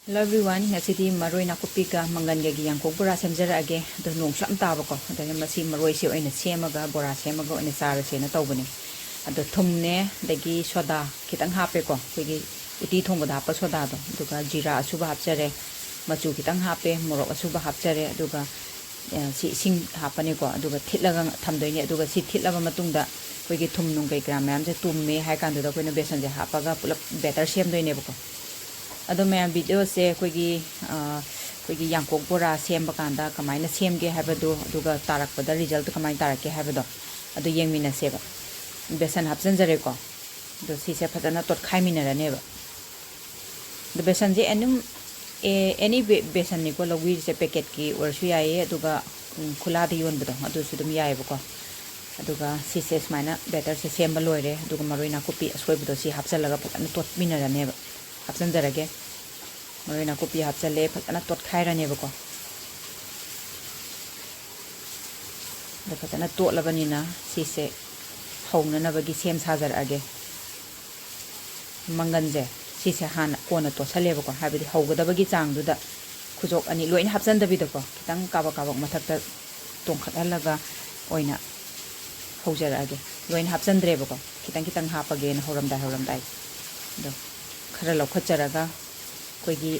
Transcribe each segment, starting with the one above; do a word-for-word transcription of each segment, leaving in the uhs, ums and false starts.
Hello everyone, ꯉꯁꯤꯗꯤ ꯃꯔꯣꯏ ꯅꯥꯀꯨꯞꯄꯤꯒ ꯃꯪꯒꯟꯒꯒꯤ ꯌꯥꯡꯀꯣꯛ ꯕꯣꯔꯥ ꯁꯦꯝꯖꯔꯛꯑꯒꯦ꯫ ꯑꯗꯣ ꯅꯣꯡꯁꯨ ꯌꯥꯝ ꯇꯥꯕꯀꯣ, ꯑꯗꯨꯅ ꯃꯁꯤ ꯃꯔꯣꯏꯁꯦ ꯑꯣꯏꯅ ꯁꯦꯝꯃꯒ ꯕꯣꯔꯥ ꯁꯦꯝꯃꯒ ꯑꯣꯏꯅ ꯆꯥꯔꯁꯦꯅ ꯇꯧꯕꯅꯦ꯫ ꯑꯗꯣ ꯊꯨꯝꯅꯦ, ꯑꯗꯒꯤ ꯁꯣꯗꯥ ꯈꯤꯇꯪ ꯍꯥꯞꯄꯦꯀꯣ, ꯑꯩꯈꯣꯏꯒꯤ ꯎꯇꯤ ꯊꯣꯡꯕꯗ ꯍꯥꯞꯄ ꯁꯣꯗꯥꯗꯣ, ꯑꯗꯨꯒ ꯖꯤꯔꯥ ꯑꯁꯨꯕ ꯍꯥꯞꯆꯔꯦ, ꯃꯆꯨ ꯈꯤꯇꯪ ꯍꯥꯞꯄꯦ, ꯃꯣꯔꯣꯛ ꯑꯁꯨꯕ ꯍꯥꯞꯆꯔꯦ, ꯑꯗꯨꯒ ꯑ, ꯁꯤ ꯏꯁꯤꯡ ꯍꯥꯞꯄꯅꯤꯀꯣ, ꯑꯗꯨꯒ ꯊꯤꯠꯂꯒ ꯊꯝꯗꯣꯏꯅꯤ꯫ ꯑꯗꯨꯒ ꯁꯤ ꯊꯤꯠꯂꯕ ꯃꯇꯨꯡꯗ ꯑꯩꯈꯣꯏꯒꯤ ꯊꯨꯝ ꯅꯨꯡ ꯀꯩ ꯀꯔꯥ ꯃꯌꯥꯝꯁꯦ ꯇꯨꯝꯃꯦ ꯍꯥꯏ ꯀꯥꯟꯗꯨꯗ ꯑꯩꯈꯣꯏꯅ ꯕꯦꯁꯟꯁꯦ ꯍꯥꯞꯄꯒ ꯄꯨꯂꯞ ꯕꯦꯇꯔ ꯁꯦꯝꯗꯣꯏꯅꯦꯕꯀꯣ꯫ ꯑꯗꯣ ꯃꯌꯥꯝ, ꯚꯤꯗꯤꯑꯣꯁꯦ ꯑꯩꯈꯣꯏꯒꯤ ꯑ, ꯑꯩꯈꯣꯏꯒꯤ ꯌꯥꯡꯀꯣꯛ ꯕꯣꯔꯥ ꯁꯦꯝꯕ ꯀꯥꯟꯗ ꯀꯃꯥꯏꯅ ꯁꯦꯝꯒꯦ ꯍꯥꯏꯕꯗꯣ, ꯑꯗꯨꯒ ꯇꯥꯔꯛꯄꯗ ꯔꯤꯖꯜꯠ ꯀꯃꯥꯏꯅ ꯇꯥꯔꯛꯀꯦ ꯍꯥꯏꯕꯗꯣ, ꯑꯗꯨ ꯌꯦꯡꯃꯤꯟꯅꯁꯦꯕ꯫ ꯕꯦꯁꯟ ꯍꯥꯞꯆꯤꯟꯖꯔꯦꯀꯣ꯫ ꯑꯗꯣ ꯁꯤꯁꯦ ꯐꯖꯅ ꯇꯣꯠꯈꯥꯏꯃꯤꯟꯅꯔꯅꯦꯕ꯫ ꯑꯗꯣ ꯕꯦꯁꯟꯁꯦ ꯑꯗꯨꯝ ꯑꯦꯅꯤ ꯕꯦꯁꯟꯅꯤꯀꯣ ꯂꯧꯕꯤꯔꯤꯁꯦ, ꯄꯦꯀꯦꯠꯀꯤ ꯑꯣꯏꯔꯁꯨ ꯌꯥꯏꯌꯦ, ꯑꯗꯨꯒ ꯎꯝ, ꯈꯨꯂꯥꯗ ꯌꯣꯟꯕꯗꯣ ꯑꯗꯨꯁꯨ ꯑꯗꯨꯝ ꯌꯥꯏꯌꯦꯕꯀꯣ꯫ ꯑꯗꯨꯒ ꯁꯤꯁꯦ ꯁꯨꯃꯥꯏꯅ ꯕꯦꯇꯔꯁꯦ ꯁꯦꯝꯕ ꯂꯣꯏꯔꯦ꯫ ꯑꯗꯨꯒ ꯃꯔꯣꯏ ꯅꯥꯀꯨꯞꯄꯤ ꯑꯁꯣꯏꯕꯗꯣ ꯁꯤ ꯍꯥꯞꯆꯤꯜꯂꯒ ꯐꯖꯅ ꯇꯣꯠꯃꯤꯟꯅꯔꯅꯦꯕ꯫ ꯍꯥꯞꯆꯤꯟꯖꯔꯒꯦ꯫ ꯃꯔꯣꯏ ꯅꯥꯀꯨꯞꯄꯤ ꯍꯥꯞꯆꯤꯜꯂꯦ, ꯐꯖꯅ ꯇꯣꯠꯈꯥꯏꯔꯅꯦꯕꯀꯣ꯫ ꯑꯗꯣ ꯐꯖꯅ ꯇꯣꯠꯂꯕꯅꯤꯅ ꯁꯤꯁꯦ ꯍꯧꯅꯅꯕꯒꯤ ꯁꯦꯝ ꯁꯥꯖꯔꯛꯑꯒꯦ꯫ ꯃꯪꯒꯟꯁꯦ ꯁꯤꯁꯦ ꯍꯥꯟꯅ ꯀꯣꯟꯅ ꯇꯣꯠꯁꯜꯂꯦꯕꯀꯣ, ꯍꯥꯏꯕꯗꯤ ꯍꯧꯒꯗꯕꯒꯤ ꯆꯥꯡꯗꯨꯗ ꯈꯨꯖꯣꯛ ꯑꯅꯤ ꯂꯣꯏꯅ ꯍꯥꯞꯆꯟꯗꯕꯤꯗꯀꯣ, ꯈꯤꯇꯪ ꯀꯥꯕꯛ ꯀꯥꯕꯛ ꯃꯊꯛꯇ ꯇꯣꯡꯈꯠꯍꯜꯂꯒ ꯑꯣꯏꯅ ꯍꯧꯖꯔꯛꯑꯒꯦ꯫ ꯂꯣꯏꯅ ꯍꯥꯞꯆꯟꯗ꯭ꯔꯦꯕꯀꯣ, ꯈꯤꯇꯪ ꯈꯤꯇꯪ ꯍꯥꯞꯄꯒꯦꯅ ꯍꯧꯔꯝꯗꯥꯏ ꯍꯧꯔꯝꯗꯥꯏ꯫ ꯑꯗꯣ ꯈꯔ ꯂꯧꯈꯠꯆꯔꯒ ꯑꯩꯈꯣꯏꯒꯤ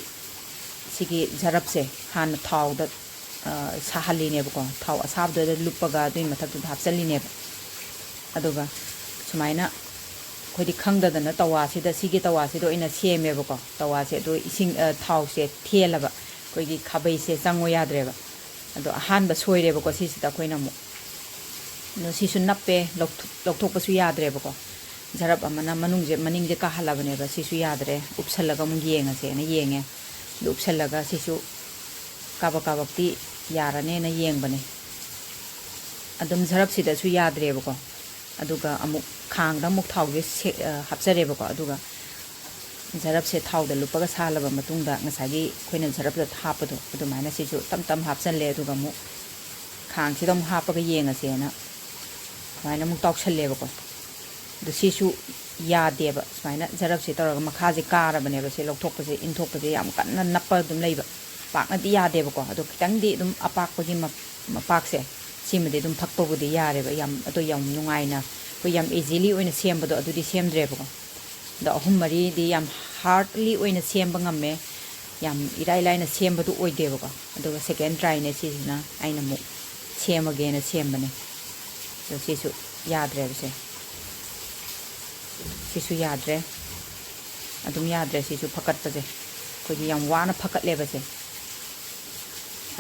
ꯁꯤꯒꯤ ꯖꯔꯞꯁꯦ ꯍꯥꯟꯅ ꯊꯥꯎꯗ ꯑ, ꯁꯥꯍꯜꯂꯤꯅꯦꯕꯀꯣ, ꯊꯥꯎ ꯑꯁꯥꯕꯗꯨꯗ ꯂꯨꯞꯄꯒ ꯑꯗꯨꯒꯤ ꯃꯊꯛꯇꯨꯗ ꯍꯥꯞꯆꯜꯂꯤꯅꯦꯕ꯫ ꯑꯗꯨꯒ ꯁꯨꯃꯥꯏꯅ ꯑꯩꯈꯣꯏꯗꯤ ꯈꯪꯗꯗꯅ ꯇꯋꯥꯁꯤꯗ, ꯁꯤꯒꯤ ꯇꯋꯥꯁꯤꯗ ꯑꯣꯏꯅ ꯁꯦꯝꯃꯦꯕꯀꯣ꯫ ꯇꯋꯥꯁꯦ ꯑꯗꯣ ꯏꯁꯤꯡ ꯑ, ꯊꯥꯎꯁꯦ ꯊꯦꯜꯂꯕ, ꯑꯩꯈꯣꯏꯒꯤ ꯈꯥꯕꯩꯁꯦ ꯆꯪꯉꯣ ꯌꯥꯗ꯭ꯔꯦꯕ꯫ ꯑꯗꯣ ꯑꯍꯥꯟꯕ ꯁꯣꯏꯔꯦꯕꯀꯣ ꯁꯤꯁꯤꯗ ꯑꯩꯈꯣꯏꯅ ꯑꯃꯨꯛ꯫ ꯑꯗꯣ ꯁꯤꯁꯨ ꯅꯞꯄꯦ, ꯂꯧꯊꯣꯛ- ꯂꯧꯊꯣꯛꯄꯁꯨ ꯌꯥꯗ꯭ꯔꯦꯕꯀꯣ꯫ ꯖꯔꯞ ꯑꯃꯅ ꯃꯅꯨꯡꯁꯦ, ꯃꯅꯤꯡꯁꯦ ꯀꯥꯍꯜꯂꯕꯅꯦꯕ, ꯁꯤꯁꯨ ꯌꯥꯗ꯭ꯔꯦ, ꯎꯞꯁꯜꯂꯒ ꯑꯃꯨꯛ ꯌꯦꯡꯉꯁꯦꯅ ꯌꯦꯡꯉꯦ꯫ ꯑꯗꯨ ꯎꯞꯁꯜꯂꯒ ꯁꯤꯁꯨ ꯀꯥꯕꯛ ꯀꯥꯕꯛꯇꯤ ꯌꯥꯔꯅꯦꯅ ꯌꯦꯡꯕꯅꯦ꯫ ꯑꯗꯨꯝ ꯖꯔꯞꯁꯤꯗꯁꯨ ꯌꯥꯗ꯭ꯔꯦꯕꯀꯣ꯫ ꯑꯗꯨꯒ ꯑꯃꯨꯛ ꯈꯥꯡꯗ ꯑꯃꯨꯛ ꯊꯥꯎꯁꯦ ꯁꯦ-, ꯑ, ꯍꯥꯞꯆꯔꯦꯕꯀꯣ꯫ ꯑꯗꯨꯒ ꯖꯔꯞꯁꯦ ꯊꯥꯎꯗ ꯂꯨꯞꯄꯒ ꯁꯥꯍꯜꯂꯕ ꯃꯇꯨꯡꯗ ꯉꯁꯥꯏꯒꯤ ꯑꯩꯈꯣꯏꯅ ꯖꯔꯞꯇ ꯍꯥꯞꯄꯗꯣ ꯑꯗꯨꯃꯥꯏꯅ ꯁꯤꯁꯨ ꯇꯞ ꯇꯞ ꯍꯥꯞꯆꯜꯂꯦ꯫ ꯑꯗꯨꯒ ꯑꯃꯨꯛ ꯈꯥꯡꯁꯤꯗ ꯑꯃꯨꯛ ꯍꯥꯞꯄꯒ ꯌꯦꯡꯉꯁꯦꯅ ꯑꯗꯨꯃꯥꯏꯅ ꯑꯃꯨꯛ ꯇꯥꯎꯁꯜꯂꯦꯕꯀꯣ꯫ ꯑꯗꯣ ꯁꯤꯁꯨ ꯌꯥꯗꯦꯕ꯫ ꯁꯨꯃꯥꯏꯅ ꯖꯔꯞꯁꯦ ꯇꯧꯔꯒ ꯃꯈꯥꯁꯦ ꯀꯥꯔꯕꯅꯦꯕ꯫ ꯁꯦ ꯂꯧꯊꯣꯛꯄꯁꯦ, ꯏꯟꯊꯣꯛꯄꯁꯦ ꯌꯥꯝ ꯀꯟꯅ ꯅꯞꯄ ꯑꯗꯨꯝ ꯂꯩꯕ, ꯄꯥꯛꯅꯗꯤ ꯌꯥꯗꯦꯕꯀꯣ꯫ ꯑꯗꯣ ꯈꯤꯇꯪꯗꯤ ꯑꯗꯨꯝ ꯑꯄꯥꯛꯄꯒꯤ ꯃ-, ꯃꯄꯥꯛꯁꯦ, ꯁꯤꯃꯗꯤ ꯑꯗꯨꯝ ꯐꯛꯄꯕꯨꯗꯤ ꯌꯥꯔꯦꯕ꯫ ꯌꯥꯝ, ꯑꯗꯣ ꯌꯥꯝ ꯅꯨꯡꯉꯥꯏꯅ ꯑꯩꯈꯣꯏ ꯌꯥꯝ ꯏꯖꯤꯂꯤ ꯑꯣꯏꯅ ꯁꯦꯝꯕꯗꯣ ꯑꯗꯨꯗꯤ ꯁꯦꯝꯗ꯭ꯔꯦꯕꯀꯣ꯫ ꯑꯗꯣ ꯑꯍꯨꯝ ꯃꯔꯤꯗꯤ ꯌꯥꯝ ꯍꯥꯔꯗꯂꯤ ꯑꯣꯏꯅ ꯁꯦꯝꯕ ꯉꯝꯃꯦ, ꯌꯥꯝ ꯏꯔꯥꯏ ꯂꯥꯏꯅ ꯁꯦꯝꯕꯗꯨ ꯑꯣꯏꯗꯦꯕꯀꯣ꯫ ꯑꯗꯨꯒ ꯁꯦꯀꯦꯟ ꯇ꯭ꯔꯥꯏꯅꯦ ꯁꯤꯁꯤꯅ, ꯑꯩꯅ ꯑꯃꯨꯛ ꯁꯦꯝꯃꯒꯦꯅ ꯁꯦꯝꯕꯅꯦ꯫ ꯑꯗꯣ ꯁꯤꯁꯨ ꯌꯥꯗ꯭ꯔꯦꯕꯁꯦ, ꯁꯤꯁꯨ ꯌꯥꯗ꯭ꯔꯦ, ꯑꯗꯨꯝ ꯌꯥꯗ꯭ꯔꯦ꯫ ꯁꯤꯁꯨ ꯐꯀꯠꯄꯁꯦ ꯑꯩꯈꯣꯏꯒꯤ ꯌꯥꯝ ꯋꯥꯅ ꯐꯀꯠꯂꯦꯕꯁꯦ꯫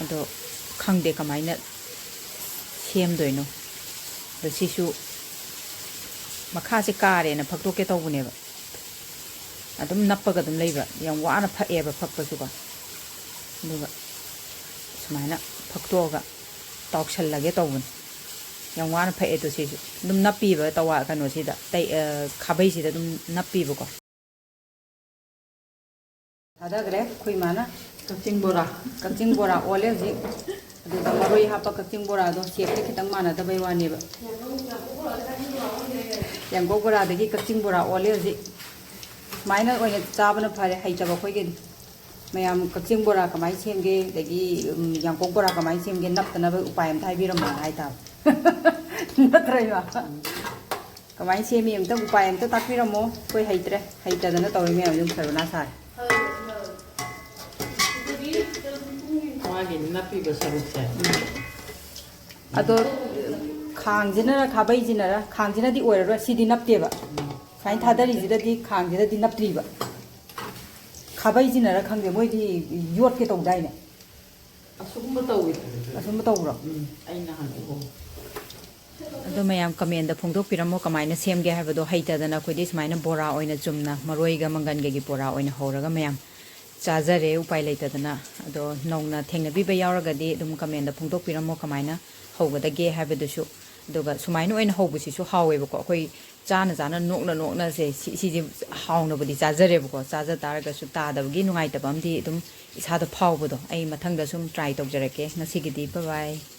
ꯑꯗꯣ ꯈꯪꯗꯦ ꯀꯃꯥꯏꯅ ꯁꯦꯝꯗꯣꯏꯅꯣ꯫ ꯑꯗꯣ ꯁꯤꯁꯨ ꯃꯈꯥꯁꯦ ꯀꯥꯔꯦꯅ ꯐꯛꯇꯣꯛꯀꯦ ꯇꯧꯕꯅꯦꯕ, ꯑꯗꯨꯝ ꯅꯞꯄꯒ ꯑꯗꯨꯝ ꯂꯩꯕ꯫ ꯌꯥꯝ ꯋꯥꯅ ꯐꯛꯑꯦꯕ ꯐꯛꯄꯁꯨꯀꯣ꯫ ꯑꯗꯨꯒ ꯁꯨꯃꯥꯏꯅ ꯐꯛꯇꯣꯛꯑꯒ ꯇꯥꯎꯁꯜꯂꯒꯦ ꯇꯧꯕꯅꯤ꯫ ꯌꯥꯝ ꯋꯥꯅ ꯐꯛꯑꯦ꯫ ꯑꯗꯣ ꯁꯤꯁꯨ ꯑꯗꯨꯝ ꯅꯞꯄꯤꯕ ꯇꯋꯥ ꯀꯩꯅꯣꯁꯤꯗ, ꯇꯩ-, ꯑ, ꯈꯥꯕꯩꯁꯤꯗ ꯑꯗꯨꯝ ꯅꯞꯄꯤꯕꯀꯣ꯫ ꯊꯥꯗꯈ꯭ꯔꯦ ꯑꯩꯈꯣꯏ ꯏꯃꯥꯅ꯫ ꯀꯛꯆꯤꯡ ꯕꯣꯔꯥ꯫ ꯀꯛꯆꯤꯡ ꯕꯣꯔꯥ ꯑꯣꯜꯂꯦ ꯍꯧꯖꯤꯛ꯫ ꯑꯗꯨꯗ ꯃꯔꯣꯏ ꯍꯥꯞꯄ ꯀꯛꯆꯤꯡ ꯕꯣꯔꯥꯗꯣ shapeꯇ ꯈꯤꯇꯪ ꯃꯥꯟꯅꯗꯕꯩ ꯋꯥꯅꯦꯕ꯫ ꯌꯥꯡꯀꯣꯛ ꯕꯣꯔꯥꯗꯒꯤ ꯀꯛꯆꯤꯡ ꯕꯣꯔꯥ ꯑꯣꯜꯂꯦ ꯍꯧꯖꯤꯛ꯫ ꯁꯨꯃꯥꯏꯅ ꯑꯣꯏꯅ ꯆꯥꯕꯅ ꯐꯔꯦ, ꯍꯩꯇꯕ ꯑꯩꯈꯣꯏꯒꯤꯗꯤ꯫ ꯃꯌꯥꯝ ꯀꯛꯆꯤꯡ ꯕꯣꯔꯥ ꯀꯃꯥꯏꯅ ꯁꯦꯝꯒꯦ, ꯑꯗꯒꯤ, ꯎꯝ, ꯌꯥꯡꯀꯣꯛ ꯕꯣꯔꯥ ꯀꯃꯥꯏꯅ ꯁꯦꯝꯒꯦ ꯅꯞꯇꯅꯕ ꯎꯄꯥꯏ ꯑꯝꯇ ꯍꯥꯏꯕꯤꯔꯝꯃꯣ ꯍꯥꯏꯇꯥꯕ꯫ ꯅꯠꯇ꯭ꯔ ꯏꯃꯥ? ꯀꯃꯥꯏꯅ ꯁꯦꯝꯃꯤ ꯑꯝꯇ ꯎꯄꯥꯏ ꯑꯝꯇ ꯇꯥꯛꯄꯤꯔꯝꯃꯣ꯫ ꯑꯩꯈꯣꯏ ꯍꯩꯇ꯭ꯔꯦ, ꯍꯩꯇꯗꯅ ꯇꯧꯔꯤ ꯃꯌꯥꯝꯁꯦ ꯌꯥꯝ ꯁꯔꯨꯅꯥ ꯁꯥꯔꯦ꯫ ꯃꯥꯒꯤ ꯅꯞꯄꯤꯕ ꯁꯔꯨꯛꯁꯦ꯫ ꯑꯗꯣ ꯈꯥꯡꯁꯤꯅꯔ ꯈꯥꯕꯩꯁꯤꯅꯔ, ꯈꯥꯡꯁꯤꯅꯗꯤ ꯑꯣꯏꯔꯔꯣꯏ, ꯁꯤꯗꯤ ꯅꯞꯇꯦꯕ꯫ ꯁꯨꯃꯥꯏꯅ ꯊꯥꯗꯔꯤꯁꯤꯗꯗꯤ ꯈꯥꯡꯁꯤꯗꯗꯤ ꯅꯞꯇ꯭ꯔꯤꯕ꯫ ꯈꯥꯕꯩꯁꯤꯅꯔ ꯈꯪꯗꯦ, ꯃꯣꯏꯗꯤ ꯌꯣꯠꯀꯦ ꯇꯧꯗꯥꯏꯅꯦ? ꯑꯁꯨꯒꯨꯝꯕ ꯇꯧꯋꯤ꯫ ꯑꯁꯨꯝꯕ ꯇꯧꯕ꯭ꯔꯣ? ꯎꯝ, ꯑꯩ ꯅꯍꯥꯟ ꯎꯍꯧꯋꯤ꯫ ꯑꯗꯣ ꯃꯌꯥꯝ commentꯗ ꯐꯣꯡꯗꯣꯛꯄꯤꯔꯝꯃꯣ ꯀꯃꯥꯏꯅ ꯁꯦꯝꯒꯦ ꯍꯥꯏꯕꯗꯣ꯫ ꯍꯩꯇꯗꯅ ꯑꯩꯈꯣꯏꯗꯤ ꯁꯨꯃꯥꯏꯅ ꯕꯣꯔꯥ ꯑꯣꯏꯅ ꯆꯨꯝꯅ ꯃꯔꯣꯏꯒ ꯃꯪꯒꯟꯒꯒꯤ ꯕꯣꯔꯥ ꯑꯣꯏꯅ ꯍꯧꯔꯒ ꯃꯌꯥꯝ ꯆꯥꯖꯔꯦ ꯎꯄꯥꯏ ꯂꯩꯇꯗꯅ꯫ ꯑꯗꯣ ꯅꯧꯅ ꯊꯦꯡꯅꯕꯤꯕ ꯌꯥꯎꯔꯒꯗꯤ ꯑꯗꯨꯝ commentꯗ ꯐꯣꯡꯗꯣꯛꯄꯤꯔꯝꯃꯣ ꯀꯃꯥꯏꯅ ꯍꯧꯒꯗꯒꯦ ꯍꯥꯏꯕꯗꯨꯁꯨ꯫ ꯑꯗꯨꯒ ꯁꯨꯃꯥꯏꯅ ꯑꯣꯏꯅ ꯍꯧꯕꯁꯤꯁꯨ ꯍꯥꯎꯋꯦꯕꯀꯣ꯫ ꯑꯩꯈꯣꯏ ꯆꯥꯅ ꯆꯥꯅ ꯅꯣꯛꯅ ꯅꯣꯛꯅꯁꯦ ꯁꯤ-, ꯁꯤꯁꯦ ꯍꯥꯎꯅꯕꯨꯗꯤ ꯆꯥꯖꯔꯦꯕꯀꯣ꯫ ꯆꯥꯖ ꯇꯥꯔꯒꯁꯨ ꯇꯥꯗꯕꯒꯤ ꯅꯨꯡꯉꯥꯏꯇꯕ ꯑꯃꯗꯤ ꯑꯗꯨꯝ ꯏꯁꯥꯗ ꯐꯥꯎꯕꯗꯣ꯫ ꯑꯩ ꯃꯊꯪꯗ ꯁꯨꯝ try ꯇꯧꯖꯔꯛꯀꯦ꯫ ꯉꯁꯤꯒꯤꯗꯤ bye bye꯫